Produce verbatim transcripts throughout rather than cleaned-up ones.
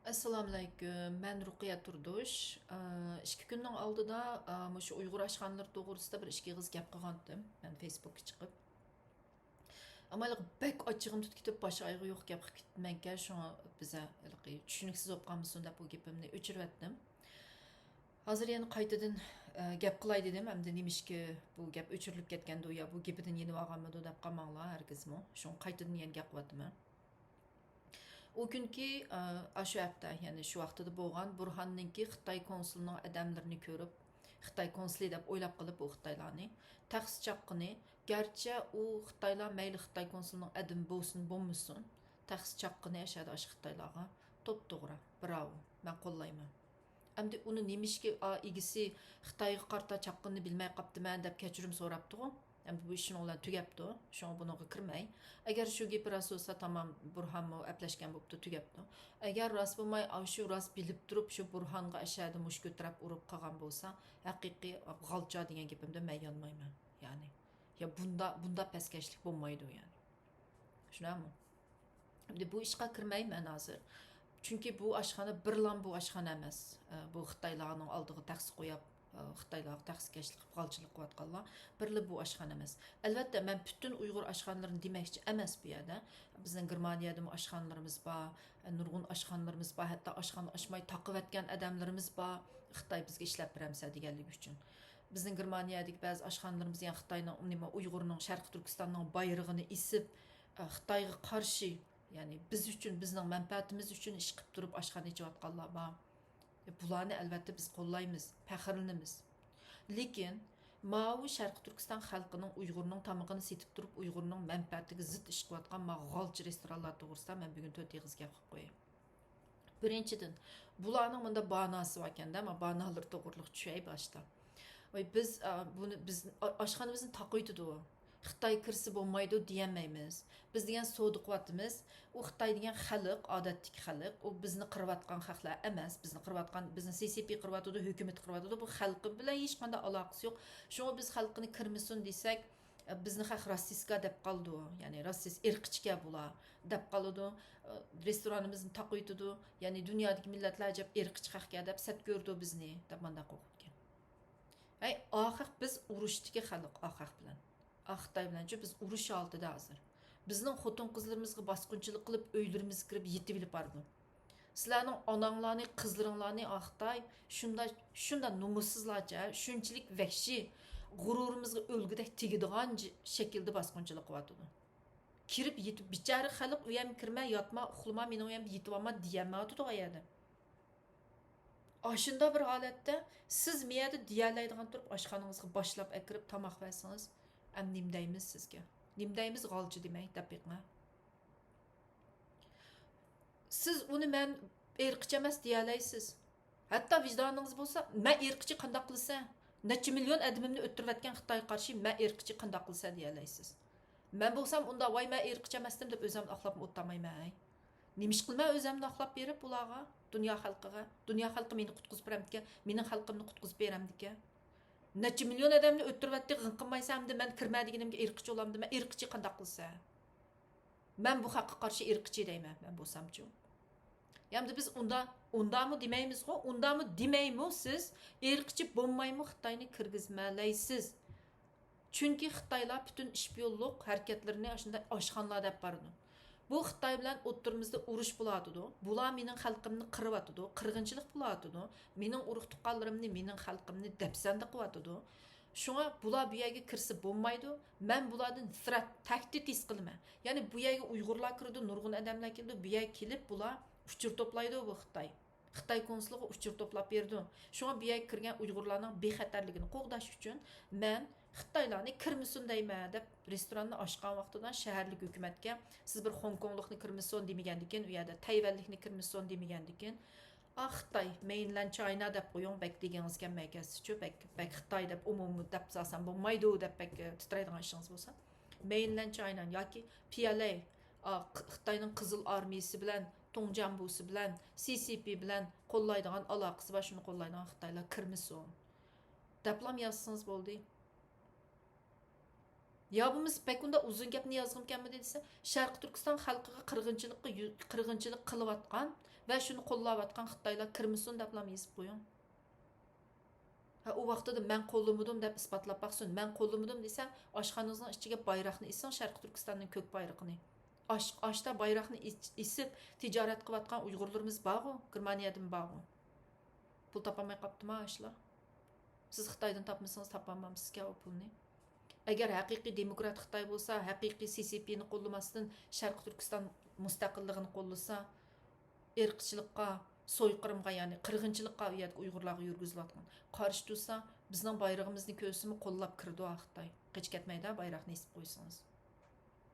ئەسسالامۇئەلەيكۇم، مەن رۇقىيە تۇردۇش. ئىككى كۈننىڭ ئالدىدا مۇشۇ ئۇيغۇر ئاشخانىلىرى توغرىسىدا بىر ئىككى ئېغىز گەپ قىلغانتىم مەن فېيسبۇككا چىقىپ. ئەمما بەك ئاچچىقىم تۇتۇپ كېتىپ، باش ئايىغى يوق گەپ قىلىپ كېتىپتىمەنكەن، شۇڭا بىزە ھېلىقى چۈشىنىكسىز بولۇپ قالمىسۇن دەپ بۇ گېپىمنى ئۆچۈرۈۋەتتىم. ھازىر يەنە قايتىدىن گەپ قىلاي دېدىم، ئەمدى نېمىشقا بۇ گەپ ئۆچۈرۈلۈپ كەتكەندۇ يا بۇ گېپىدىن يېنىۋالغانمىدۇ دەپ قالماڭلار ھەرگىزمۇ. شۇڭا قايتىدىن يەنە گەپ قىلىۋاتىمەن. ئۇ كۈنكى، ئە، ئاشۇ ھەپتە، يەنى شۇ ۋاقتىدا بولغان بۇرھاننىڭكى خىتاي كونسۇلىنىڭ ئادەملىرىنى كۆرۈپ، خىتاي كونسۇلى دەپ ئويلاپ قېلىپ، بۇ خىتايلارنى تەخسە چاققىنى، گەرچە ئۇ خىتايلار مەيلى خىتاي كونسۇلىنىڭ ئادىمى بولسۇن، بولمىسۇن، تەخسە چاققىنى ئەشەدە ئاشۇ خىتايلارغا توپتوغرا، براۋو، مەن قوللايمەن. ئەمدى ئۇنى نېمىشقا، ئا، ئىگىسى خىتايغا قارىتا چاققىنىنى بىلمەي قاپتىمەن دەپ كەچۈرۈم سوراپتىغۇ. ئەمدى بۇ ئىش شۇنىڭ بىلەن تۈگەپتۇ. شۇڭا بۇنىڭغا كىرمەي. ئەگەر شۇ گېپى راست بولسا، تامام، بۇرھانمۇ ئەپلەشكەن بوپتۇ، تۈگەپتۇ. ئەگەر راست بولماي، ئاشۇ راست بىلىپ تۇرۇپ، شۇ بۇرھانغا ئەشەدە مۇشت كۆتۈرۈپ ئۇرۇپ قالغان بولسا، ھەقىقىي غالچا دېگەن گېپىمدە مەن يانمايمەن. يەنى، يا بۇندا، بۇندا پەسكەشلىك بولمايدۇ، يەنى. شۇنداقمۇ؟ ئەمدى بۇ ئىشقا كىرمەي مەن ھازىر. چۈنكى بۇ ئاشخانا بىرلام بۇ ئاشخانا ئەمەس. ئە، بۇ خىتايلارنىڭ ئالدىغا تەخسە قويۇپ، ئە، خىتايلارغا تەخسىكەشلىك قىلىپ، غالچىلىق قىلىۋاتقانلار بىرلا بۇ ئاشخانا ئەمەس. ئەلۋەتتە، مەن پۈتۈن ئۇيغۇر ئاشخانىلىرىنى دېمەكچى ئەمەس بۇ يەردە. بىزنىڭ گېرمانىيەدىمۇ ئاشخانىلىرىمىز بار، ئە، نۇرغۇن ئاشخانىلىرىمىز بار، ھەتتا ئاشخانا ئاچماي تاقىۋەتكەن ئادەملىرىمىز بار، خىتاي بىزگە ئىشلەپ بېرەمسەن دېگەنلىكى ئۈچۈن. بىزنىڭ گېرمانىيەدىكى بەزى ئاشخانىلىرىمىز يەنە خىتاينىڭ، نېمە، ئۇيغۇرنىڭ، شەرقىي تۈركىستاننىڭ بايرىقىنى ئېسىپ، ئە، خىتايغا قارشى، يەنى بىز ئۈچۈن، بىزنىڭ مەنپەئەتىمىز ئۈچۈن ئىش قىلىپ تۇرۇپ ئاشخانا ئېچىۋاتقانلار بار. بۇلارنى ئەلۋەتتە بىز قوللايمىز، پەخىرلىنىمىز. لېكىن ماۋۇ شەرقىي تۈركىستان خەلقىنىڭ، ئۇيغۇرنىڭ تامىقىنى سېتىپ تۇرۇپ، ئۇيغۇرنىڭ مەنپەئەتىگە زىت ئىش قىلىۋاتقان ماۋۇ غالچا رېستورانلار توغرىسىدا مەن بۈگۈن تۆت ئېغىز گەپ قىلىپ قوياي. بىرىنچىدىن، بۇلارنىڭ مۇنداق باناسى باركەن-دە، مانا بانالىرى توغرىلىق چۈشەي باشتا. ۋاي، بىز، ئا، بۇنى، بىز، ئا-، ئاشخانىمىزنى تاقىۋېتىدۇ، خىتاي كىرسە بولمايدۇ دېيەلمەيمىز. بىز دېگەن سودا قىلىۋاتىمىز. ئۇ خىتاي دېگەن خەلق، ئادەتتىكى خەلق. ئۇ بىزنى قىرىۋاتقان خەقلەر ئەمەس. بىزنى قىرىۋاتقان، بىزنى سى سى پى قىرىۋاتىدۇ، ھۆكۈمىتى قىرىۋاتىدۇ. بۇ خەلقى بىلەن ھېچقانداق ئالاقىسى يوق. شۇڭا بىز خەلقىنى كىرمىسۇن دېسەك، بىزنى خەق راسىستكا دەپ قالىدۇ، يەنى راسىست، ئىرقچىكەن بۇلار دەپ قالىدۇ. رېستورانىمىزنى تاقىۋېتىدۇ، يەنى دۇنيادىكى مىللەتلەر ئەجەب ئىرقچى خەقكەن دەپ سەت كۆرىدۇ بىزنى دەپ مانداق قىلىدىكەن. ھەي، ئا خەق، بىز ئۇرۇشتىكى خەلق، ئا خەق بىلەن. ئا خىتاي بىلەنچۇ، بىز ئۇرۇش ھالىتىدە ھازىر. بىزنىڭ خوتۇن قىزلىرىمىزغا باسقۇنچىلىق قىلىپ، ئۆيلىرىمىزگە كىرىپ يېتىۋېلىپ بارىدۇ. سىلەرنىڭ ئاناڭلارنى، قىزلىرىڭلارنى، ئا خىتاي، شۇنداق، شۇنداق نومۇسسىزلارچە، شۇنچىلىك ۋەھشىي، غۇرۇرىمىزغا ئۆلگۈدەك تېگىدىغان ج-، شەكىلدە باسقۇنچىلىق قىلىۋاتىدۇ. كىرىپ يېتىپ، بىچارە خەلق، ئۇ يەرگە كىرمە، ياتما، ئۇخلىما، مېنىڭ ئۇ يەردە يېتىۋالما دېيەلمەيۋاتىدۇ ئۇ يەردە. ئاشۇنداق بىر ھالەتتە سىز مېيەدە دېيەلەيدىغان تۇرۇپ، ئاشخانىڭىزغا باشلاپ ئەكىرىپ تاماق بەرسىڭىز، ئەمدى نېمە دەيمىز سىزگە؟ نېمە دەيمىز غالچا دېمەي، دەپ بېقىڭە. سىز ئۇنى مەن ئىرقچى ئەمەس دېيەلەيسىز. ھەتتا ۋىجدانىڭىز بولسا، مەن ئىرقچى قانداق قىلىسەن؟ نەچچە مىليون ئادىمىمنى ئۆلتۈرۈۋەتكەن خىتايغا قارشى مەن ئىرقچى قانداق قىلىسەن دېيەلەيسىز. مەن بولسام ئۇنداق، ۋاي، مەن ئىرقچى ئەمەستىم دەپ ئۆزۈمنى ئاقلاپمۇ ئولتۇرمايمەن ھەي. نېمىشقا مەن ئۆزۈمنى ئاقلاپ بېرىپ ئۇلارغا، دۇنيا خەلقىگە، دۇنيا خەلقى مېنى قۇتقۇزۇپ بېرەمدىكەن، مېنىڭ خەلقىمنى قۇتقۇزۇپ بېرەمدىكەن؟ نەچچە مىليون ئادەمنى ئۆلتۈرۈۋەتتى، غىڭ قىلمايسەن، ئەمدى مەن كىرمە دېگىنىمگە ئىرقچى بولامدۇ؟ مەن ئىرقچى قانداق قىلسا؟ مەن بۇ خەققە قارشى ئىرقچى دەيمەن، مەن بولسامچۇ؟ يا ئەمدى بىز ئۇندا، ئۇندامۇ دېمەيمىزغۇ، ئۇندامۇ دېمەيمۇ سىز ئىرقچى بولمايمۇ خىتاينى كىرگۈزمەلەيسىز. چۈنكى خىتايلار پۈتۈن ئىشپىيونلۇق ھەرىكەتلىرىنى ئاشۇنداق ئاشخانىلار دەپ بارىدۇ. بۇ خىتاي بىلەن ئوتتۇرىمىزدا ئۇرۇش بولۇۋاتىدۇ. بۇلار مېنىڭ خەلقىمنى قىرىۋاتىدۇ، قىرغىنچىلىق بولۇۋاتىدۇ. مېنىڭ ئۇرۇق تۇغقانلىرىمنى، مېنىڭ خەلقىمنى دەپسەندە قىلىۋاتىدۇ. شۇڭا بۇلار بۇ يەرگە كىرسە بولمايدۇ. مەن بۇلاردىن ثرېت، تەھدىت ھېس قىلىمەن. يەنى بۇ يەرگە ئۇيغۇرلار كىرىدۇ، نۇرغۇن ئادەملەر كېلىدۇ. بۇ يەرگە كېلىپ بۇلار ئۇچۇر توپلايدۇ بۇ خىتاي. خىتاي كونسۇلىغا ئۇچۇر توپلاپ بېرىدۇ. شۇڭا بۇ يەرگە كىرگەن ئۇيغۇرلارنىڭ بىخەتەرلىكىنى قوغداش ئۈچۈن مەن خىتايلارنى كىرمىسۇن دەيمەن دەپ رېستوراننى ئاچقان ۋاقتىدا شەھەرلىك ھۆكۈمەتكە سىز بىر خوڭكوڭلۇقنى كىرمىسۇن دېمىگەندىكىن، ئۇ يەردە تەيۋەنلىكنى كىرمىسۇن دېمىگەندىكىن، ئا خىتاي، مەينلەن چاينا دەپ قويۇڭ، بەك دېگىڭىز كەلمەي كەتسىچۇ، بەك، بەك خىتاي دەپ ئومۇمىي دەپ سالسام بولمايدۇ دەپ بەك تىترەيدىغان ئىشىڭىز بولسا. مەينلەن چاينا ياكى پىيەلەي، ئا، خىتاينىڭ قىزىل ئارمىيىسى بىلەن، توڭجياڭبۇسى بىلەن، سى سى پى بىلەن قوللايدىغان ئالاقىسى بار، شۇنى قوللايدىغان خىتايلار كىرمىسۇن دەپلام يازسىڭىز بولدى. يا بولمىسا بەك ئۇنداق ئۇزۇن گەپنى يازغۇمكەنمىدى دېسە، شەرقىي تۈركىستان خەلقىگە قىرغىنچىلىققا يۈ-، قىرغىنچىلىق قىلىۋاتقان ۋە شۇنى قوللاۋاتقان خىتايلار كىرمىسۇن دەپلا يېزىپ قويۇڭ. ھە، ئۇ ۋاقتىدا مەن قوللىمىدىم دەپ ئىسپاتلاپ باقسۇن. مەن قوللىمىدىم دېسە، ئاشخانىڭىزنىڭ ئىچىگە بايراقنى ئېسىڭ، شەرقىي تۈركىستاننىڭ كۆك بايرىقىنى. ئاش-، ئاشتا بايراقنى ئېس-، ئېسىپ تىجارەت قىلىۋاتقان ئۇيغۇرلىرىمىز بارغۇ، گېرمانىيەدىمۇ بارغۇ. پۇل تاپالماي قاپتىما ئاشۇلار؟ سىز خىتايدىن تاپمىسىڭىز، تاپالمامسىزكەن ئۇ پۇلنى. ئەگەر ھەقىقىي دېموكرات خىتاي بولسا، ھەقىقىي سى سى پىنى قوللىماستىن شەرقىي تۈركىستان مۇستەقىللىقىنى قوللىسا، ئىرقچىلىققا، سويقىرىمغا، يەنى قىرغىنچىلىققا ئۇ يەردىكى ئۇيغۇرلارغا يۈرگۈزۈلۈۋاتقان، قارشى تۇرسا، بىزنىڭ بايرىغىمىزنى كۆرسىمۇ قوللاپ كىرىدۇ ھا خىتاي. قېچىپ كەتمەيدۇ ھا بايراقنى ئېسىپ قويسىڭىز.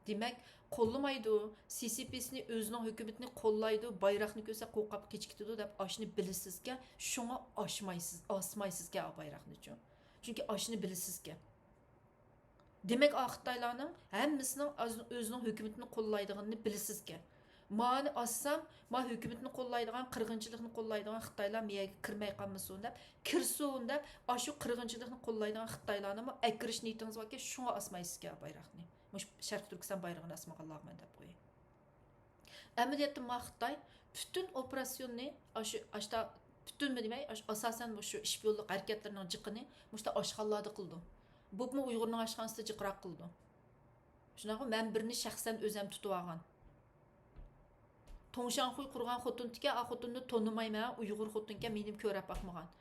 دېمەك، قوللىمايدۇ. سى سى پىسىنى، ئۆزىنىڭ ھۆكۈمىتىنى قوللايدۇ، بايراقنى كۆرسە قورقۇپ قېچىپ كېتىدۇ دەپ ئاشۇنى بىلىسىزكەن، شۇڭا ئاشمايسىز، ئاسمايسىزكەن ئا بايراقنىچۇ. چۈنكى ئاشۇنى بىلىسىزكەن. دېمەك، ئا خىتايلارنىڭ ھەممىسىنىڭ ئاز-، ئۆزىنىڭ ھۆكۈمىتىنى قوللايدىغىنىنى بىلىسىزكەن. مانى ئاسسام، ما ھۆكۈمىتىنى قوللايدىغان، قىرغىنچىلىقنى قوللايدىغان خىتايلار مېيەگە كىرمەي قالمىسۇن دەپ، كىرسۇن دەپ، ئاشۇ قىرغىنچىلىقنى قوللايدىغان خىتايلارنىمۇ ئەكىرىش نىيىتىڭىز باركەن، شۇڭا ئاسمايسىزكەن بايراقنى. مۇشۇ شەرقىي تۈركىستان بايرىقىنى ئاسمىغانلارغىمەن دەپ قوياي. ئەمەلىيەتتە ما خىتاي پۈتۈن ئوپېراتسىيوننى ئاشۇ، ئاشتا پۈتۈنمۇ دېمەي، ئاش-، ئاساسەن مۇشۇ شپىيونلۇق ھەرىكەتلىرىنىڭ جىقىنى مۇشۇ ئاشخانىلاردا قىلىدۇ. بولۇپمۇ ئۇيغۇرنىڭ ئاشخانىسىدا جىقراق قىلىدۇ. شۇنداقمۇ؟ مەن بىرنى شەخسەن ئۆزەم تۇتۇۋالغان. توڭشاڭخۇي قۇرغان خوتۇنتىكەن، ئا خوتۇننى تونۇمايمەن، ئۇيغۇر خوتۇنكەن، مېنىمۇ كۆرەپ باقمىغان.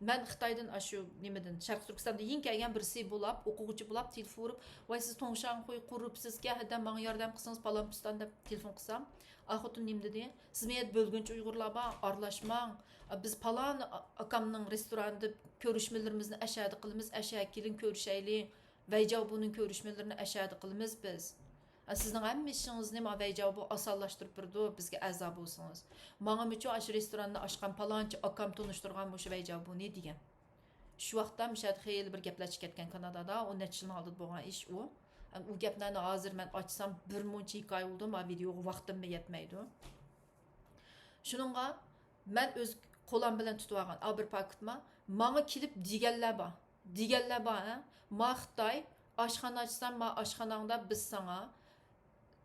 مەن خىتايدىن، ئاشۇ نېمىدىن، شەرقىي تۈركىستاندىن يېڭى كەلگەن بىرسى بولاپ، ئوقۇغۇچى بولاپ تېلېفون ئۇرۇپ، ۋاي، سىز توڭشاڭخۇي قۇرۇپسىزكەن، ھەدە ماڭا ياردەم قىلسىڭىز، پالان پۇستان دەپ تېلېفون قىلسام، ئا خوتۇن نېمە دېدى؟ سىز مېيەدە بۆلگۈنچى ئۇيغۇرلار بار، ئارىلاشماڭ. بىز پالان ئاكامنىڭ رېستورانىدا كۆرۈشمىلىرىمىزنى ئەشەدە قىلىمىز، ئەشە كېلىڭ كۆرۈشەيلى. ۋەيجاۋبۇنىڭ كۆرۈشمىلىرىنى ئەشەدە قىلىمىز بىز. ئە، سىزنىڭ ھەممە ئىشىڭىزنى ما ۋەيجاۋبۇ ئاسانلاشتۇرۇپ بېرىدۇ، بىزگە ئەزا بولسىڭىز. ماڭىمۇچۇ ئاشۇ رېستوراننى ئاچقان پالانچى ئاكام تونۇشتۇرغان مۇشۇ ۋەيجاۋبۇنى دېگەن. شۇ ۋاقىتتا مۇشۇ يەردە خېلى بىر گەپلەر چىقىپ كەتكەن كانادادا، ئون نەچچە يىلنىڭ ئالدىدا بولغان ئىش ئۇ. ئۇ گەپلەرنى ھازىر مەن ئاچسام بىر مۇنچە ھېكايە بولىدۇ، ما ۋىدېئوغا ۋاقتىممۇ يەتمەيدۇ. شۇنىڭغا مەن ئۆز قولام بىلەن تۇتۇۋالغان ئا بىر پاكىتما، ماڭا كېلىپ دېگەنلەر بار. دېگەنلەر بار، ھە؟ ما خىتاي، ئاشخانا ئاچسام، ما ئاشخاناڭدا بىز ساڭا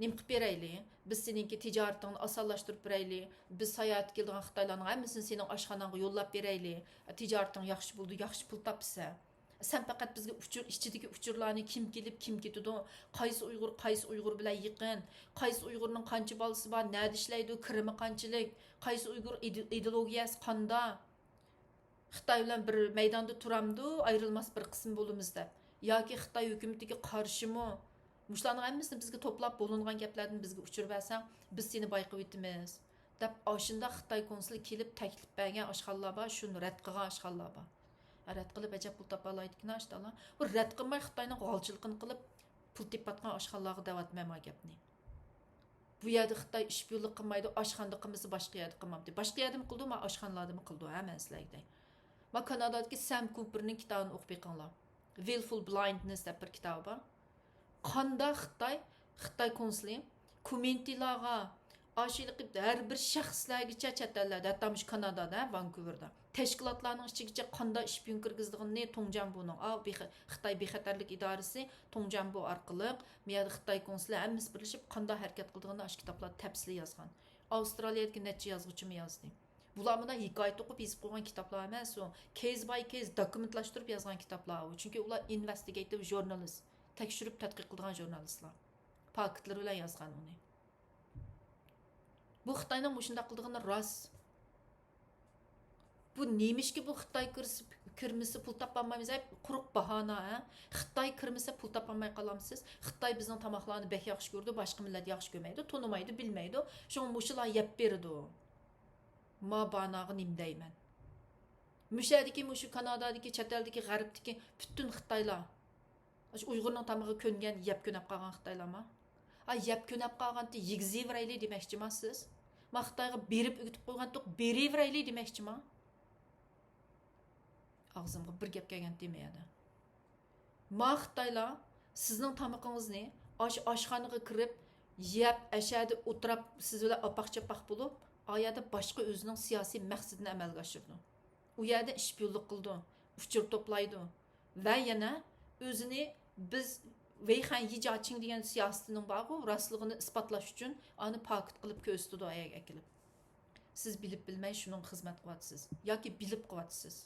نېمە قىلىپ بېرەيلى؟ بىز سېنىڭكى تىجارىتىڭنى ئاسانلاشتۇرۇپ بېرەيلى. بىز ساياھەتكە كېلىدىغان خىتايلارنىڭ ھەممىسىنى سېنىڭ ئاشخاناڭغا يوللاپ بېرەيلى. تىجارىتىڭ ياخشى بولىدۇ، ياخشى پۇل تاپىسەن. سەن پەقەت بىزگە ئۇچۇر، ئىچىدىكى ئۇچۇرلارنى، كىم كېلىپ، كىم كېتىدۇ، قايسى ئۇيغۇر، قايسى ئۇيغۇر بىلەن يېقىن، قايسى ئۇيغۇرنىڭ قانچە بالىسى بار، نەدە ئىشلەيدۇ، كىرىمى قانچىلىك، قايسى ئۇيغۇر ئىدې-، ئىدېئولوگىيەسى قانداق، خىتاي بىلەن بىر مەيداندا تۇرامدۇ، ئايرىلماس بىر قىسىم بولىمىز دەپ، ياكى خىتاي ھۆكۈمىتىگە قارشىمۇ؟ مۇشۇلارنىڭ ھەممىسىنى بىزگە توپلاپ، بولۇنغان گەپلەردىن بىزگە ئۇچۇر بەرسەڭ، بىز سېنى بايقىۋېتىمىز. دەپ، ئاشۇنداق خىتاي كونسۇلى كېلىپ تەكلىپ بەرگەن ئاشخانىلار بار، شۇنى رەت قىلغان ئاشخانىلار بار. ھە، رەت قىلىپ ئەجەب پۇل تاپالايدىكىن ئاشتالا. بۇ رەت قىلماي خىتاينىڭ غالچىلىقىنى قىلىپ، پۇل تېپىۋاتقان ئاشخانىلارغا دەۋاتىمەن ما گەپنى. بۇ يەردە خىتاي ئىشپىيونلۇق قىلمايدۇ، ئاشخانىدا قىلمىسا باشقا يەردە قىلمامتى. باشقا يەردىمۇ قىلىدۇ، ما ئاشخانىلاردىمۇ قىلىدۇ، ھە، مەن سىلەرگە دەي. ما كانادادىكى سەم كۇپېرنىڭ كىتابىنى ئوقۇپ بېقىڭلار. ۋىلفۇل بلايندنېس دەپ بىر كىتابى بار. قانداق خىتاي، خىتاي كونسۇلى كوممېنتىلارغا، ئاشۇ ھېلىقى ھەر بىر شەخسلەرگىچە چەت ئەللەردە، ھەتتا مۇشۇ كانادادا، ۋانكۇۋېردا تەشكىلاتلارنىڭ ئىچىگىچە قانداق شپىيون كىرگۈزىدىغىنىنى توڭجيەنبۇنىڭ، ئا، بىخ-، خىتاي بىخەتەرلىك ئىدارىسى توڭجيەنبۇ ئارقىلىق، بۇ يەردە خىتاي كونسۇلى ھەممىسى بىرلىشىپ قانداق ھەرىكەت قىلىدىغىنىنى ئاشۇ كىتابلاردا تەپسىلىي يازغان. ئاۋسترالىيەدىكى نەچچە يازغۇچىمۇ يازدى. بۇلار مۇنداق ھېكايە توقۇپ يېزىپ قويغان كىتابلار ئەمەس ئۇ. كەيس باي كەيس دوكۇمېنتلاشتۇرۇپ يازغان كىتابلار ئۇ. چۈنكى ئۇلار ئىنۋېستىگېيتىۋ ژۇرنالىست، تەكشۈرۈپ تەتقىق قىلىدىغان ژۇرنالىستلار. پاكىتلىرى بىلەن يازغان ئۇنى. بۇ خىتاينىڭ مۇشۇنداق قىلىدىغىنى راست. بۇ نېمىشقا بۇ خىتاي كىرسە، كىرمىسە پۇل تاپالمايمىز دەپ قۇرۇق باھانە، ھە؟ خىتاي كىرمىسە پۇل تاپالماي قالامسىز؟ خىتاي بىزنىڭ تاماقلارنى بەك ياخشى كۆرىدۇ، باشقا مىللەت ياخشى كۆرمەيدۇ، تونۇمايدۇ، بىلمەيدۇ. شۇڭا مۇشۇلار يەپ بېرىدۇ. ما باناغا نېمە دەيمەن؟ مۇشۇ يەردىكى، مۇشۇ كانادادىكى، چەت ئەلدىكى، غەربتىكى پۈتۈن خىتايلار، ئاشۇ ئۇيغۇرنىڭ تامىقىغا كۆنگەن، يەپ كۆنەپ قالغان خىتايلارما؟ ھا، يەپ كۆنەپ قالغانتى يېگۈزۈۋېرەيلى دېمەكچىما سىز؟ ما خىتايغا بېرىپ ئۆگىتىپ قويغانتۇق، بېرىۋېرەيلى دېمەكچىما؟ ئاغزىمغا بىر گەپ كەلگەنتى ما يەردە. ما خىتايلار سىزنىڭ تامىقىڭىزنى ئاشۇ ئاشخانىغا كىرىپ يەپ، ئەشەدە ئولتۇراپ سىز بىلەن ئاپاق-چاپاق بولۇپ، ئا يەردە باشقا ئۆزىنىڭ سىياسىي مەقسىتىنى ئەمەلگە ئاشۇرىدۇ. ئۇ يەردە ئىشپىيونلۇق قىلىدۇ، ئۇچۇر توپلايدۇ ۋە يەنە ئۆزىنى بىز ۋېيخەن يىجياچىڭ دېگەن سىياسىتىنىڭ بارغۇ، راستلىقىنى ئىسپاتلاش ئۈچۈن ئانى پاكىت قىلىپ كۆرسىتىدۇ ئەگەر ئەكېلىپ. سىز بىلىپ بىلمەي شۇنىڭغا خىزمەت قىلىۋاتىسىز ياكى بىلىپ قىلىۋاتىسىز.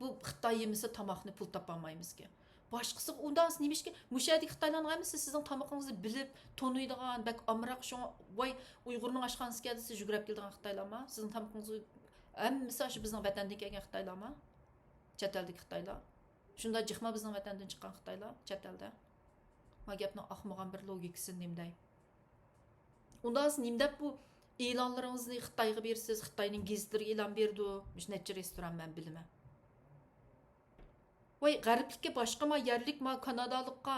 بۇ خىتاي يېمىسە تاماقنى پۇل تاپالمايمىزكەن. باشقىسىغا ئۇنداق نېمىشكە مۇشۇ يەردىكى خىتايلارنىڭ ھەممىسى سىزنىڭ تامىقىڭىزنى بىلىپ، تونۇيدىغان، بەك ئامراق، شۇڭا ۋاي ئۇيغۇرنىڭ ئاشخانىسىكەن دېسە يۈگرەپ كېلىدىغان خىتايلارما؟ سىزنىڭ تامىقىڭىزنى ھەممىسى ئاشۇ بىزنىڭ ۋەتەندىن كەلگەن خىتايلارما؟ چەت ئەلدىكى خىتايلار. شۇنداق جىقما بىزنىڭ ۋەتەندىن چىققان خىتايلار چەت ئەلدە. ما گەپنىڭ ئاقمىغان بىر لوگىكىسىنى نېمە دەي؟ ئۇنداق نېمە دەپ بۇ ئېلانلىرىڭىزنى خىتايغا بېرىسىز، خىتاينىڭ گېزىتلىرىگە ئېلان بېرىدۇ. مۇشۇ نەچچە رېستوران مەن بىلىمەن. ۋاي غەربلىككە باشقا ما يەرلىك ما كانادالىققا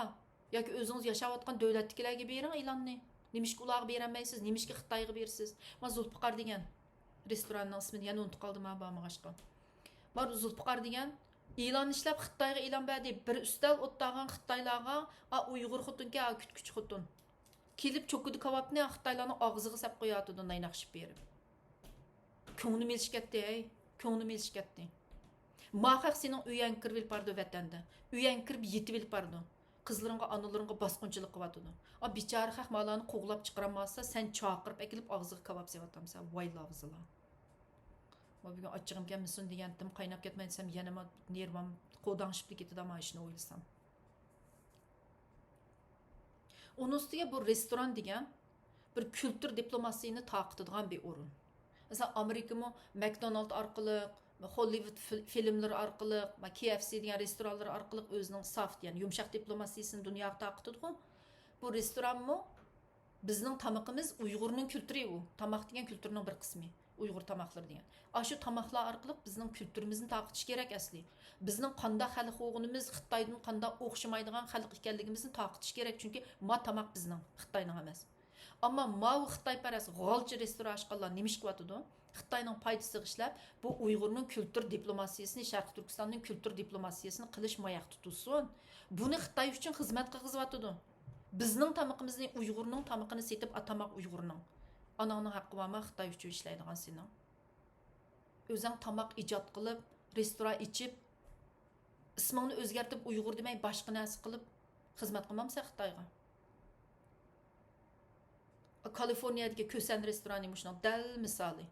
ياكى ئۆزىڭىز ياشاۋاتقان دۆلەتتىكىلەرگە بېرىڭ ئېلاننى. نېمىشقا ئۇلارغا بېرەلمەيسىز؟ نېمىشقا خىتايغا بېرىسىز؟ ما زۇلپىقار دېگەن رېستوراننىڭ ئىسمىنى يەنە ئۇنتۇپ قالدىم ھە بارمىغاچقا. ما زۇلپىقار دېگەن ئېلان ئىشلەپ خىتايغا ئېلان بەردى. بىر ئۈستەل ئولتۇرغان خىتايلارغا، ئا ئۇيغۇر خوتۇنكەن، ئا كۈتكۈچى خوتۇن. كېلىپ چوكىدا كاۋاپنى خىتايلارنىڭ ئاغزىغا سەپ قوياتىدۇ نايناق ئىشىپ بېرىپ. كۆڭلۈم ئېلىشىپ كەتتى ھەي، كۆڭلۈم ئېلىشىپ كەتتى. ما خەق سېنىڭ ئۆيەڭگە كىرىۋېلىپ بارىدۇ ۋەتەندە. ئۆيەڭگە كىرىپ يېتىۋېلىپ بارىدۇ. قىزلىرىڭغا، ئانىلىرىڭغا باسقۇنچىلىق قىلىۋاتىدۇ. ئا بىچارە خەق مالارنى قوغلاپ چىقىرالماسا سەن چاقىرىپ ئەكېلىپ ئاغزىغا كاۋاپ سېلىۋاتامسەن، ۋاي لاۋزىلا. ما بۈگۈن ئاچچىقىم كەلمىسۇن دېگەنتىم، قايناپ كەتمەي دېسەم يەنىمۇ نېرۋام قوداڭشىپلا كېتىدۇ ما ئىشنى ئويلىسام. ئۇنىڭ ئۈستىگە بۇ رېستوران دېگەن بىر كۈلتۈر دىپلوماتىيىنى تارقىتىدىغان بىر ئورۇن. مەسىلەن، ئامېرىكىمۇ ماكدونالد ئارقىلىق، خوللىۋۇد فىل-، فىلىملىرى ئارقىلىق، ما كېئېفسى دېگەن رېستورانلىرى ئارقىلىق ئۆزىنىڭ سافت، يەنى يۇمشاق دىپلوماتىيىسىنى دۇنياغا تارقىتىدىغۇ. بۇ رېستورانمۇ بىزنىڭ تامىقىمىز ئۇيغۇرنىڭ كۈلتۈرى ئۇ. تاماق دېگەن كۈلتۈرنىڭ بىر قىسمى. ئۇيغۇر تاماقلىرى دېگەن. ئاشۇ تاماقلار ئارقىلىق بىزنىڭ كۈلتۈرىمىزنى تارقىتىش كېرەك ئەسلى. بىزنىڭ قانداق خەلق بولغىنىمىز، خىتايدىن قانداق ئوخشىمايدىغان خەلق ئىكەنلىكىمىزنى تارقىتىش كېرەك، چۈنكى ما تاماق بىزنىڭ، خىتاينىڭ ئەمەس. ئەمما ماۋۇ خىتايپەرەس غالچە رېستوران ئاچقانلار نېمە ئىش قىلىۋاتىدۇ؟ خىتاينىڭ پايدىسىغا ئىشلەپ، بۇ ئۇيغۇرنىڭ كۈلتۈر دىپلوماتىيىسىنى، شەرقىي تۈركىستاننىڭ كۈلتۈر دىپلوماتىيىسىنى قىلىش ماياقتا تۇرسۇن. بۇنى خىتاي ئۈچۈن خىزمەت قىلغۇزۇۋاتىدۇ. بىزنىڭ تامىقىمىزنى، ئۇيغۇرنىڭ تامىقىنى سېتىپ، ئاتاماق ئۇيغۇرنىڭ. ئاناڭنىڭ ھەققى بارمۇ خىتاي ئۈچۈن ئىشلەيدىغان سېنىڭ؟ ئۆزۈڭ تاماق ئىجاد قىلىپ، رېستوران ئېچىپ، ئىسمىڭنى ئۆزگەرتىپ ئۇيغۇر دېمەي باشقا نەرسە قىلىپ خىزمەت قىلمامسەن خىتايغا؟ كالىفورنىيەدىكى كۈسەن رېستورانى مۇشۇنىڭ دەل مىسالى.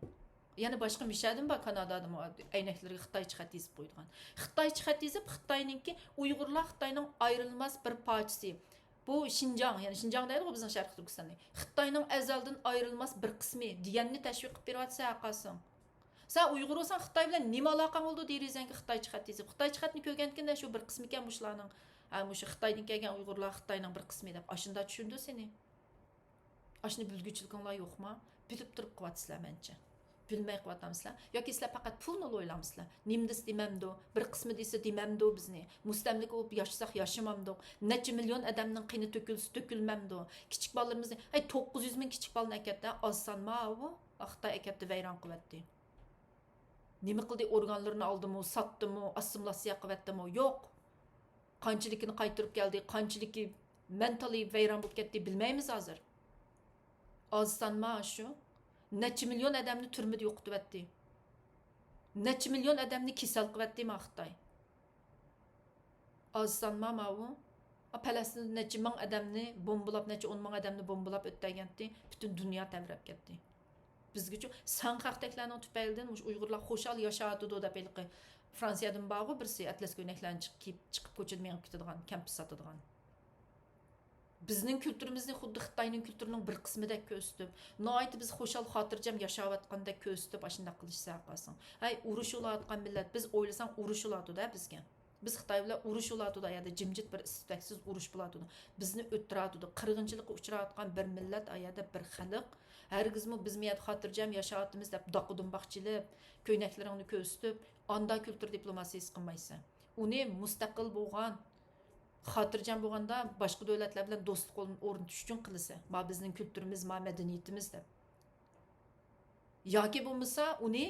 يەنە باشقا مىشەدىمۇ بار، كانادادىمۇ ئەينەكلىرىگە خىتايچە خەت يېزىپ قويىدىغان. خىتايچە خەت يېزىپ، خىتاينىڭكى، ئۇيغۇرلار خىتاينىڭ ئايرىلماس بىر پارچىسى. بۇ شىنجاڭ، يەنى شىنجاڭ دەيدىغۇ بىزنىڭ شەرقىي تۈركىستاننى. خىتاينىڭ ئەزەلدىن ئايرىلماس بىر قىسمى دېگەننى تەشۋىق قىلىپ بېرىۋاتىسەن ھەرقايسىڭ. سەن ئۇيغۇر بولساڭ خىتاي بىلەن نېمە ئالاقەڭ بولىدۇ دېرىزەڭگە خىتايچە خەت يېزىپ؟ خىتايچە خەتنى كۆرگەنتىكىن شۇ بىر قىسمىكەن مۇشۇلارنىڭ. ھە، مۇشۇ خىتايدىن كەلگەن ئۇيغۇرلار خىتاينىڭ بىر قىسمى دەپ ئاشۇنداق چۈشۈندۈر سېنى. ئاشۇنى بىلگۈچىلىكىڭلار يوقما؟ بىلىپ تۇرۇپ قىلىۋاتىسىلەر مەنچە. بىلمەي قىلىۋاتامسىلەر؟ ياكى سىلەر پەقەت پۇلنىلا ئويلامسىلەر؟ نېمە دېسە دېمەمدۇ؟ بىر قىسمى دېسە دېمەمدۇ بىزنى؟ مۇستەملىكە بولۇپ ياشىساق ياشىمامدۇق؟ نەچچە مىليون ئادەمنىڭ قېنى تۆكۈلسە تۆكۈلمەمدۇ؟ كىچىك بالىلىرىمىزنى، ھەي، توققۇز يۈز مىڭ كىچىك بالىنى ئەكەتتى، ئاز سانما ئاۋۇ؟ خىتاي ئەكەتتى، ۋەيران قىلىۋەتتى. نېمە قىلدى؟ ئورگانلىرىنى ئالدىمۇ، ساتتىمۇ، ئاسسىمىلياتسىيە قىلىۋەتتىمۇ؟ يوق. قانچىلىكىنى قايتۇرۇپ كەلدى، قانچىلىكى مېنتاللى ۋەيران بولۇپ كەتتى، بىلمەيمىز ھازىر. ئاز سانما شۇ. نەچچە مىليون ئادەمنى تۈرمىدە يوقىتىۋەتتى. نەچچە مىليون ئادەمنى كېسەل قىلىۋەتتى ما خىتاي. ئاز سانما ماۋۇ؟ ئا، پەلەستىندە نەچچە مىڭ ئادەمنى بومبىلاپ، نەچچە ئون مىڭ ئادەمنى بومبىلاپ ئۆتتۈرگەنتى، پۈتۈن دۇنيا تەۋرەپ كەتتى. بىزگىچۇ سەن خەقتەكلەرنىڭ تۈپەيلىدىن مۇشۇ ئۇيغۇرلار خۇشال ياشاۋاتىدۇ دەپ ھېلىقى فرانسىيەدىن بارغۇ بىرسى ئەتلەس كۆينەكلەرنى چىقىپ كىيىپ، چىقىپ كوچىدا مېڭىپ كېتىدىغان، كەمپۈت ساتىدىغان. بىزنىڭ كۈلتۈرىمىزنى خۇددى خىتاينىڭ كۈلتۈرىنىڭ بىر قىسمىدەك كۆرسىتىپ، ناھايىتى بىز خۇشال، خاتىرجەم ياشاۋاتقاندەك كۆرسىتىپ، ئاشۇنداق قىلىشسا قالساڭ. ھەي، ئۇرۇش بولۇۋاتقان مىللەت، بىز ئويلىساڭ ئۇرۇش بولۇۋاتىدۇ-ھە بىزگە. بىز خىتاي بىلەن ئۇرۇش بولۇۋاتىدۇ، ئايەردە جىمجىت بىر ئىس-تۈتەكسىز ئۇرۇش بولۇۋاتىدۇ. بىزنى ئۆلتۈرۈۋاتىدۇ. قىرغىنچىلىققا ئۇچراۋاتقان بىر مىللەت، ئايەردە بىر خەلق. ھەرگىزمۇ بىز مۇ يەردە خاتىرجەم ياشاۋاتىمىز دەپ داقا-دۇمباق چېلىپ، كۆينەكلىرىڭنى كۆرسىتىپ، ئاندا كۈلتۈر دىپلوماتىيىسى قىلمايسەن. ئۇنى مۇستەقىل بولغان، خاتىرجەم بولغاندا باشقا دۆلەتلەر بىلەن دوستلۇق ئورنىتىش ئۈچۈن قىلىسەن. ما بىزنىڭ كۈلتۈرىمىز، ما مەدەنىيىتىمىز دەپ. ياكى بولمىسا ئۇنى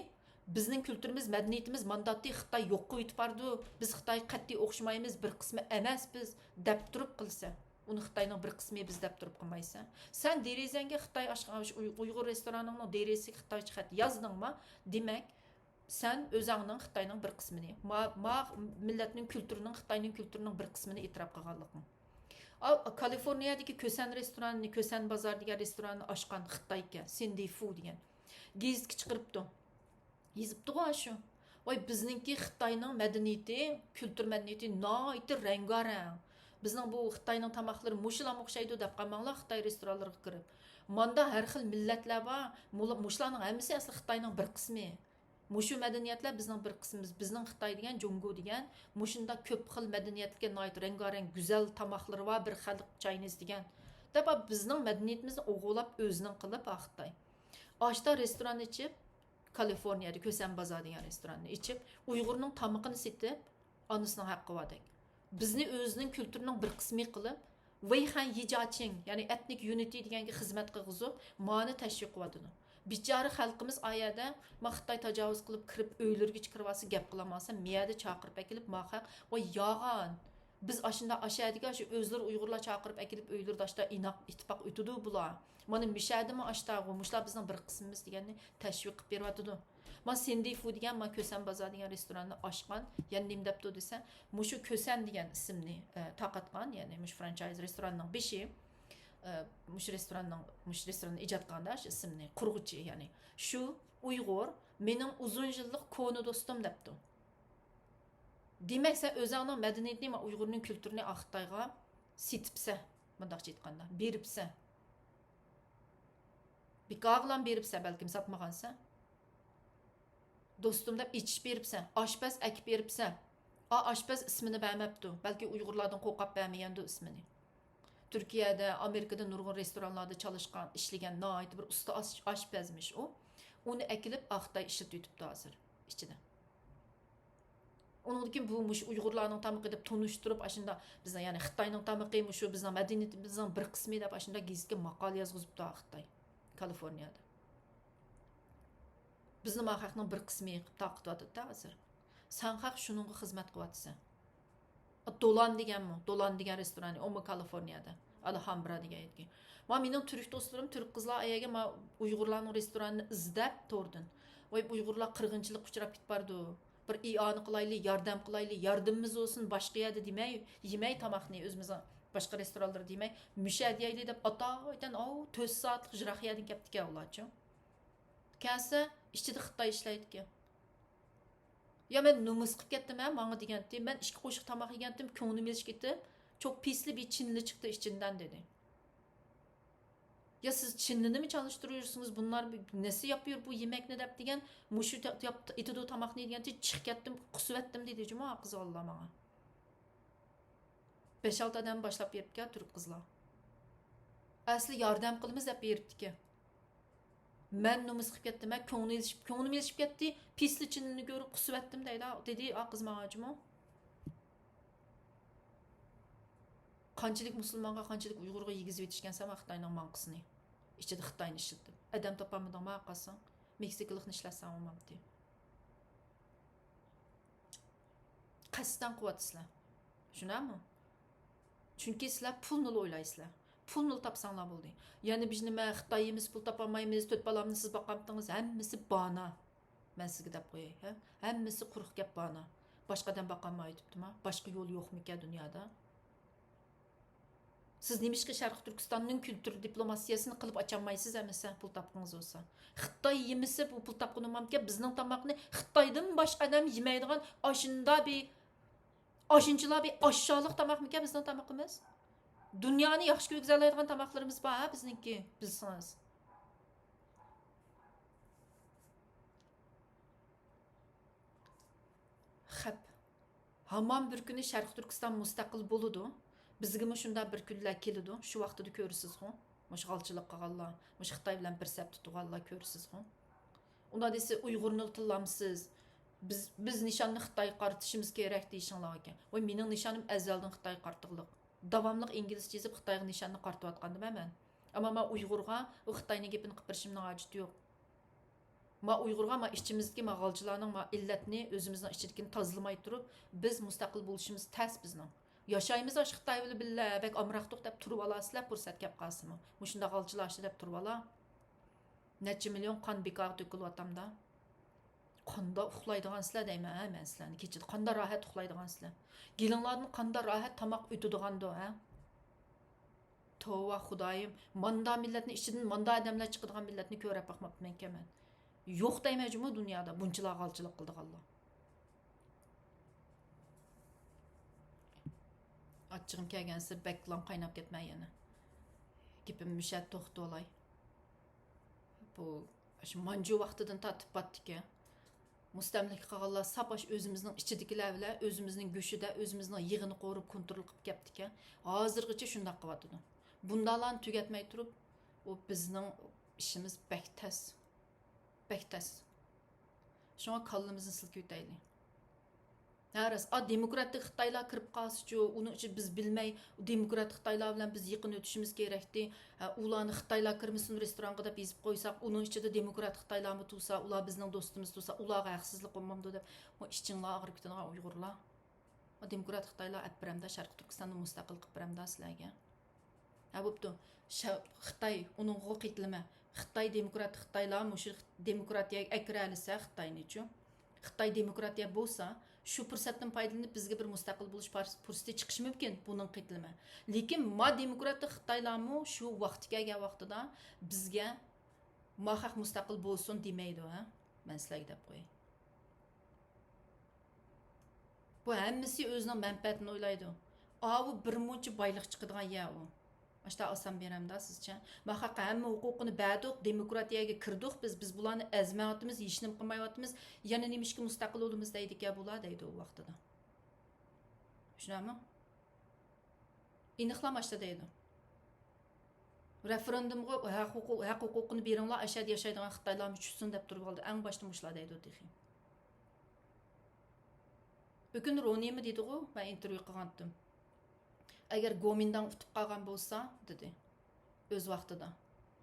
بىزنىڭ كۈلتۈرىمىز، مەدەنىيىتىمىز مانداتتى خىتاي يوق قىلىۋېتىپ بارىدۇ، بىز خىتايغا قەتئىي ئوخشىمايمىز، بىر قىسمى ئەمەس بىز دەپ تۇرۇپ قىلىسەن. ئۇنى خىتاينىڭ بىر قىسمى بىز دەپ تۇرۇپ قىلمايسەن. سەن دېرىزەڭگە خىتاي ئاشخانا، ئۇيغۇر رېستورانىڭنىڭ دېرىزىسىگە خىتايچە خەت يازدىڭما؟ دېمەك، سەن ئۆزەڭنىڭ خىتاينىڭ بىر قىسمىنى، ما، ما مىللەتنىڭ كۈلتۈرىنىڭ، خىتاينىڭ كۈلتۈرىنىڭ بىر قىسمىنى ئېتىراپ قىلغانلىقىڭ. ئا، كالىفورنىيەدىكى كۆسەن رېستوراننى، كۆسەن بازار دېگەن رېستوراننى ئاچقان خىتايكەن، سىندى فۇ دېگەن. گېزىتكە چىقىرىپتۇ. يېزىپتىغۇ ئاشۇ. ۋاي، بىزنىڭكى خىتاينىڭ مەدەنىيىتى، كۈلتۈر مەدەنىيىتى ناھايىتى رەڭگارەڭ. بىزنىڭ بۇ خىتاينىڭ تاماقلىرى مۇشۇلارمۇ ئوخشايدۇ دەپ قالماڭلار خىتاي رېستورانلىرىغا كىرىپ. ماندا ھەر خىل مىللەتلەر بار. مۇلا-، مۇشۇلارنىڭ ھەممىسى ئەسلى خىتاينىڭ بىر قىسمى. مۇشۇ مەدەنىيەتلەر بىزنىڭ بىر قىسمىمىز. بىزنىڭ خىتاي دېگەن جۇڭگو دېگەن مۇشۇنداق كۆپ خىل مەدەنىيەتلىككەن ناھايىتى رەڭگارەڭ گۈزەل تاماقلىرى بار بىر خەلق، چاينىز دېگەن. دەپ بىزنىڭ مەدەنىيىتىمىزنى ئوغۇرلاپ ئۆزىنىڭ قىلىپ ئاخىتاي. ئاشتا رېستوران ئېچىپ، كالىفورنىيەدە كۆسەن بازار دېگەن رېستوراننى ئېچىپ، ئۇيغۇرنىڭ تامىقىنى سېتىپ، ئانىسىنىڭ ھەققى باردەك. بىزنى ئۆزىنىڭ كۈلتۈرىنىڭ بىر قىسمى قىلىپ، ۋېيخەن يىجاچىڭ، يەنى ئېتنىك يۇنىتى دېگەنگە خىزمەت قىلغۇزۇپ، مانى تەشۋىق قىلىۋاتىدۇ. بىچارە خەلقىمىز ئا يەردە، ما خىتاي تاجاۋۇز قىلىپ كىرىپ ئۆيلىرىگە چىقىرىۋالسا گەپ قىلالماسا، مەيەردە چاقىرىپ ئەكېلىپ، ما خەق، ۋاي ياغان! بىز ئاشۇنداق ئاشەدىكى ئاشۇ ئۆزلىرى ئۇيغۇرلار چاقىرىپ ئەكېلىپ ئۆيلىرىدە ئاشتا ئىناق ئىتتىپاق ئۆتىدۇ بۇلار. مانا مىشەدىمۇ ئاشتاغۇ، مۇشۇلار بىزنىڭ بىر قىسمىمىز دېگەننى تەشۋىق قىلىپ بېرىۋاتىدۇ. ما سىندىفۇ دېگەن، ما كۆسەن بازار دېگەن رېستوراننى ئاچقان. يەنە نېمە دەپتۇ دېسە، مۇشۇ كۆسەن دېگەن ئىسىمنى، ئە، تارقاتقان، يەنى مۇشۇ فرانچايز رېستوراننىڭ بېشى، ئە، مۇشۇ رېستوراننىڭ، مۇشۇ رېستوراننى ئىجاد قىلغاندا شۇ ئىسىمنى، قۇرغۇچى، يەنى شۇ ئۇيغۇر مېنىڭ ئۇزۇن يىللىق كونا دوستۇم دەپتۇ. دېمەك، سەن ئۆزۈڭنىڭ مەدەنىيىتىنى، ما ئۇيغۇرنىڭ كۈلتۈرىنى ئاخىتايغا سېتىپسەن، مۇنداقچە ئېيتقاندا، بېرىپسەن. بىكارغىلام بېرىپسەن، بەلكىم ساتمىغانسەن. دوستۇم دەپ ئېچىش بېرىپسەن، ئاشپەز ئەكىپ بېرىپسەن. ئا، ئاشپەز ئىسمىنى بەرمەپتۇ، بەلكى ئۇيغۇرلاردىن قورقۇپ بەرمىگەندۇ ئىسمىنى. تۈركىيەدە، ئامېرىكىدا نۇرغۇن رېستورانلاردا چالىشقان، ئىشلىگەن ناھايىتى بىر ئۇستا ئاش-، ئاشپەزمىش ئۇ. ئۇنى ئەكېلىپ ئاخىتاي ئىشلىتىۋېتىپتۇ ھازىر ئىچىدە. ئۇنىڭدىن كېيىن بۇ مۇشۇ ئۇيغۇرلارنىڭ تامىقى دەپ تونۇشتۇرۇپ، ئاشۇنداق بىزنىڭ، يەنى خىتاينىڭ تامىقى مۇشۇ بىزنىڭ مەدەنىيىتىمىزنىڭ بىر قىسمى دەپ ئاشۇنداق گېزىتكە ماقالە يازغۇزۇپتۇ خىتاي، كالىفورنىيەدە. بىزنى ما خەقنىڭ بىر قىسمى قىلىپ تارقىتىۋاتىدۇ ھازىر. سەن خەق شۇنىڭغا خىزمەت قىلىۋاتىسەن. دولان دېگەنمۇ، دولان دېگەن رېستورانى، ئۇمۇ كالىفورنىيەدە، ئالھامبرا دېگەن يەرگە. ما مېنىڭ تۈرك دوستلىرىم، تۈرك قىزلار ئەگەر ما ئۇيغۇرلارنىڭ رېستورانىنى ئىزدەپ توردىن، ۋاي ئۇيغۇرلار قىرغىنچىلىققا ئۇچراپ كېتىپ بارىدۇ، بىر ئىئانە قىلايلى، ياردەم قىلايلى، ياردىمىمىز بولسۇن، باشقا يەردە دېمەي، يېمەي تاماقنى ئۆزىمىزنىڭ باشقا رېستورانلىرى دېمەي، مۇشۇ يەردە يەيلى دەپ ئاتايتەن، ئاۋۇ تۆت سائەتلىك يىراق يەردىن كەپتىكەن ئۇلارچۇ. كەلسە ئىچىدە خىتاي ئىشلەيدىكەن. يا مەن نومۇس قىلىپ كەتتىم ھە ماڭا دېگەنتى. مەن ئىككى قوشۇق تاماق يېگەنتىم، كۆڭلۈم ئېلىشىپ كېتىپ، چوك پىسلى بىر چىنلى چىقتى ئىچىمدەن دېدى. يا سىز چىنلىنىمۇ چالىشتۇرۇۋېرىسىڭىز، بۇلار نەسە ياپىيۇر بۇ يېمەكنى دەپ دېگەن، مۇشۇ ئېتىدۇ تاماقنى دېگەنتى، چىقىپ كەتتىم، قۇسۇۋەتتىم دېدى جۇمۇ قىز ۋاللا ماڭا. بەش-ئالتە ئادەم باشلاپ بېرىپتىكەن تۈرك قىزلار. ئەسلى ياردەم قىلىمىز دەپ بېرىپتىكەن. مەن نومۇس قىلىپ كەتتىم، مەن كۆڭلى ئېلىشىپ، كۆڭلۈم ئېلىشىپ كەتتى، پىسلىچىنىنى كۆرۈپ قۇسۇۋەتتىم دەيدۇ، دېدى ئا قىز ماڭا جۇمۇ. قانچىلىك مۇسۇلمانغا، قانچىلىك ئۇيغۇرغا يېگۈزۈۋېتىشكەنسەن خىتاينىڭ ماڭقىسىنى. ئىچىدە خىتاينى ئىشلىتىپ. ئادەم تاپالمىدىڭمۇ قالساڭ؟ مېكسىكىلىقنى ئىشلەتسەڭ بولمامتى. قەستەن قىلىۋاتىسىلەر. چۈشىنەمۇ؟ چۈنكى سىلەر پۇلنىلا ئويلايسىلەر. پۇلنىلا تاپساڭلار بولدى. يەنە بىز نېمە خىتاي يېمىسە پۇل تاپالمايمىز، تۆت بالامنى سىز باقامتىڭىز، ھەممىسى بانا. مەن سىزگە دەپ قوياي، ھە؟ ھەممىسى قۇرۇق گەپ بانا. باشقا ئادەم باقالمايتىپتىما؟ باشقا يول يوقمىكەن دۇنيادا؟ سىز نېمىشقا شەرقىي تۈركىستاننىڭ كۈلتۈر دىپلوماتىيەسىنى قىلىپ ئاچالمايسىز ئەمىسە، پۇل تاپقىڭىز بولسا؟ خىتاي يېمىسە بۇ پۇل تاپقىنى بولمامكەن، بىزنىڭ تاماقنى خىتايدىن باشقا ئادەم يېمەيدىغان ئاشۇنداق بىر، ئاشۇنچىلا بىر ئاششاقلىق تاماقمىكەن بىزنىڭ تامىقىمىز؟ دۇنيانى ياخشى كۆرگۈزەلەيدىغان تاماقلىرىمىز بار ھە بىزنىڭكى، بىلسىڭىز. خەپ. ھامان بىر كۈنى شەرقىي تۈركىستان مۇستەقىل بولىدۇ. بىزگىمۇ شۇنداق بىر كۈنلەر كېلىدۇ. شۇ ۋاقتىدا كۆرىسىزغۇ. مۇشۇ غالچىلىق قىلغانلار، مۇشۇ خىتاي بىلەن بىر سەپتە تۇرغانلار كۆرىسىزغۇ. ئۇنداق دېسە، ئۇيغۇرنى تىللامسىز؟ بىز، بىز نىشاننى خىتايغا قارىتىشىمىز كېرەك دېيىشىڭلاركەن. ۋاي، مېنىڭ نىشانىم ئەزەلدىن خىتايغا قارىتىغلىق. داۋاملىق ئىنگلىزچە يېزىپ خىتايغا نىشاننى قارىتىۋاتقاندىمەن مەن. ئەمما مەن ئۇيغۇرغا ئۇ خىتاينىڭ گېپىنى قىلىپ بېرىشىمنىڭ ھاجىتى يوق. ما ئۇيغۇرغا ما ئىچىمىزدىكى ما غالچىلارنىڭ ما ئىللەتنى ئۆزىمىزنىڭ ئىچىدىكىنى تازىلىماي تۇرۇپ، بىز مۇستەقىل بولۇشىمىز تەس بىزنىڭ. ياشايمىز ئاشۇ خىتاي بىلەن بىللە، بەك ئامراقتۇق دەپ تۇرۇۋالارسىلەر، پۇرسەت كەپ قالسىمۇ. مۇشۇنداق غالچىلار ئاشۇ دەپ تۇرۇۋالا. نەچچە مىليون قان بىكارغا تۆكۈلۈۋاتامدا. قانداق ئۇخلايدىغانسىلەر دەيمەن، ھە، مەن سىلەرنى كېچىدە. قانداق راھەت ئۇخلايدىغانسىلەر؟ گېلىڭلاردىن قانداق راھەت تاماق ئۆتىدىغاندۇ، ھە؟ توۋا خۇدايىم، ماندا مىللەتنى ئىچىدىن ماندا ئادەملەر چىقىدىغان مىللەتنى كۆرۈپ باقماپتىمەنكەن مەن. يوق دەيمەن جۇمۇ دۇنيادا بۇنچىلار غالچىلىق قىلىدىغانلار. ئاچچىقىم كەلگەنسېرى بەكلا قايناپ كەتمەي يەنە. گېپىمنى مۇشۇ يەردە توختىتىۋالاي. بۇ شۇ مانجۇ ۋاقتىدىن تارتىپ بارتتىكەن. مۇستەملىكە قىلغانلار ساپ ئاشۇ ئۆزىمىزنىڭ ئىچىدىكىلەر بىلەن ئۆزىمىزنىڭ گۆشىدە ئۆزىمىزنىڭ يېغىنى قورۇپ كونترول قىلىپ كەپتىكەن. ھازىرغىچە شۇنداق قىلىۋاتىدۇ. بۇنداقلارنى تۈگەتمەي تۇرۇپ، ئۇ بىزنىڭ ئىشىمىز بەك تەس. بەك تەس. شۇڭا كاللىمىزنى سىلكىۋېتەيلى. ھە، راست. ئا، دېموكراتىك خىتايلار كىرىپ قالسىچۇ، ئۇنىڭ ئۈچۈن بىز بىلمەي، دېموكراتىك خىتايلار بىلەن بىز يېقىن ئۆتۈشىمىز كېرەكتى. ھە، ئۇلارنى خىتايلار كىرمىسۇن رېستورانغا دەپ يېزىپ قويساق، ئۇنىڭ ئىچىدە دېموكراتىك خىتايلارمۇ تۇرسا، ئۇلار بىزنىڭ دوستىمىز تۇرسا، ئۇلارغا ھەقسىزلىك بولمامدۇ دەپ، ئۇ ئىچىڭلار ئاغرىپ كېتىدىغان ئۇيغۇرلار. دېموكرات خىتايلار ئەپ بېرەمدۇ، شەرقىي تۈركىستاننى مۇستەقىل قىلىپ بېرەمدۇ سىلەرگە؟ ھە، بوپتۇ. شە-، خىتاي، ئۇنىڭغا قېتىلمە. خىتاي دېموكرات، خىتايلار مۇشۇ دېموكراتىيەگە ئەكىرەلىسە خىتاينىچۇ؟ خىتاي دېموكراتىيە بولسا، شۇ پۇرسەتتىن پايدىلىنىپ بىزگە بىر مۇستەقىل بولۇش پار-، پۇرسىتى چىقىشى مۇمكىن، بۇنىڭغا قېتىلمە. لېكىن ما دېموكراتىك خىتايلارمۇ شۇ ۋاقتى كەلگەن ۋاقتىدا بىزگە ما خەق مۇستەقىل بولسۇن دېمەيدۇ، ھە؟ مەن سىلەرگە دەپ قوياي. بۇ ھەممىسى ئۆزىنىڭ مەنپەئەتىنى ئويلايدۇ. ئاۋۇ بىر مۇنچە بايلىق چىقىدىغان يەر ئۇ. ئاشتا ئالسام بېرەمدا سىزچە؟ ما خەققە ھەممە ھوقۇقىنى بەردۇق، دېموكراتىيەگە كىردۇق بىز، بىز بۇلارنى ئەزمەيۋاتىمىز، ھېچنېمە قىلمايۋاتىمىز، يەنە نېمىشقا مۇستەقىل بولىمىز دەيدىكەن بۇلار دەيدۇ ئۇ ۋاقتىدا. چۈشىنەمۇ؟ ئېنىقلام ئاشتا دەيدۇ. رېفېرېندۇمغا ھەق ھوقۇق، ھەق ھوقۇقىنى بېرىڭلار، ئەشەدە ياشايدىغان خىتايلارمۇ چۈشسۇن دەپ تۇرۇۋالدى. ئەڭ باشتا مۇشۇلار دەيدۇ تېخى. ئۆكۈن رونىمۇ دېدىغۇ، مەن ئىنتېرۋيۇ قىلغانتىم. ئەگەر گومىنداڭ ئۇتۇپ قالغان بولسا، دېدى. ئۆز ۋاقتىدا.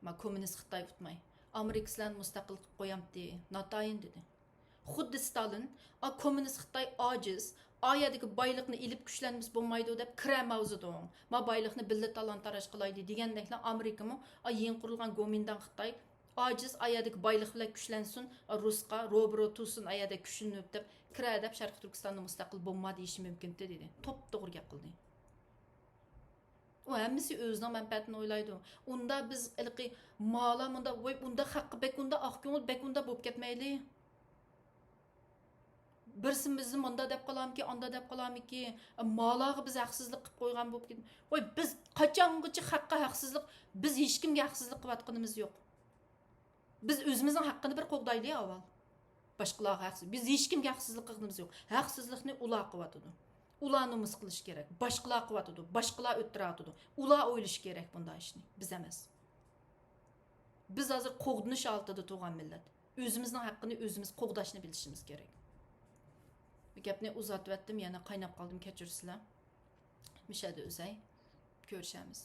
ما كوممۇنىست خىتاي ئۇتماي. ئامېرىكا سىلەرنى مۇستەقىل قىلىپ قويامتى، ناتايىن، دېدى. خۇددى ستالىن، ئا، كوممۇنىست خىتاي ئاجىز، ئا يەردىكى بايلىقنى ئېلىپ كۈچلەنمىسە بولمايدۇ دەپ كىرە ماۋزېدۇڭ، ما بايلىقنى بىللە تالان-تاراج قىلايلى دېگەندەكلا ئامېرىكىمۇ، ئا، يېڭى قۇرۇلغان گومىنداڭ خىتاي ئاجىز، ئا يەردىكى بايلىق بىلەن كۈچلەنسۇن، رۇسقا روبىرو تۇرسۇن، ئا يەردە كۈچلىنىپ دەپ كىرە دەپ شەرقىي تۈركىستاندا مۇستەقىل بولما دېيىشى مۇمكىنتى دېدى. توپتوغرا گەپ قىلدى. ئۇ ھەممىسى ئۆزىنىڭ مەنپەئەتىنى ئويلايدۇ. ئۇندا بىز ھېلىقى مالا مۇندا، ۋاي ئۇندا خەققە بەك ئۇندا ئاق كۆڭۈل بەك ئۇندا بولۇپ كەتمەيلى. بىرسى بىزنى مۇندا دەپ قالامىكى، ئاندا دەپ قالامىكى، مالاغا بىز ھەقسىزلىك قىلىپ قويغان بولۇپ كېتىپ. ۋاي بىز قاچانغىچە خەققە ھەقسىزلىك، بىز ھېچكىمگە ھەقسىزلىك قىلىۋاتقىنىمىز يوق. بىز ئۆزىمىزنىڭ ھەققىنى بىر قوغدايلى ئاۋۋال. باشقىلارغا ھەقسىز، بىز ھېچكىمگە ھەقسىزلىق قىلغىنىمىز يوق. ھەقسىزلىقنى ئۇلار قىلىۋاتىدۇ. ئۇلار نومۇس قىلىشى كېرەك. باشقىلار قىلىۋاتىدۇ. باشقىلار ئۆتتۈرۈۋاتىدۇ. ئۇلار ئويلىشى كېرەك بۇنداق ئىشنى. بىز ئەمەس. بىز ھازىر قوغدىنىش ھالىتىدە تۇرغان مىللەت. ئۆزىمىزنىڭ ھەققىنى ئۆزىمىز قوغداشنى بىلىشىمىز كېرەك. بۇ گەپنى ئۇزارتىۋەتتىم، يەنە قايناپ قالدىم، كەچۈرسىلەر. مۇشۇ يەردە ئۈزەي. كۆرۈشەرمىز.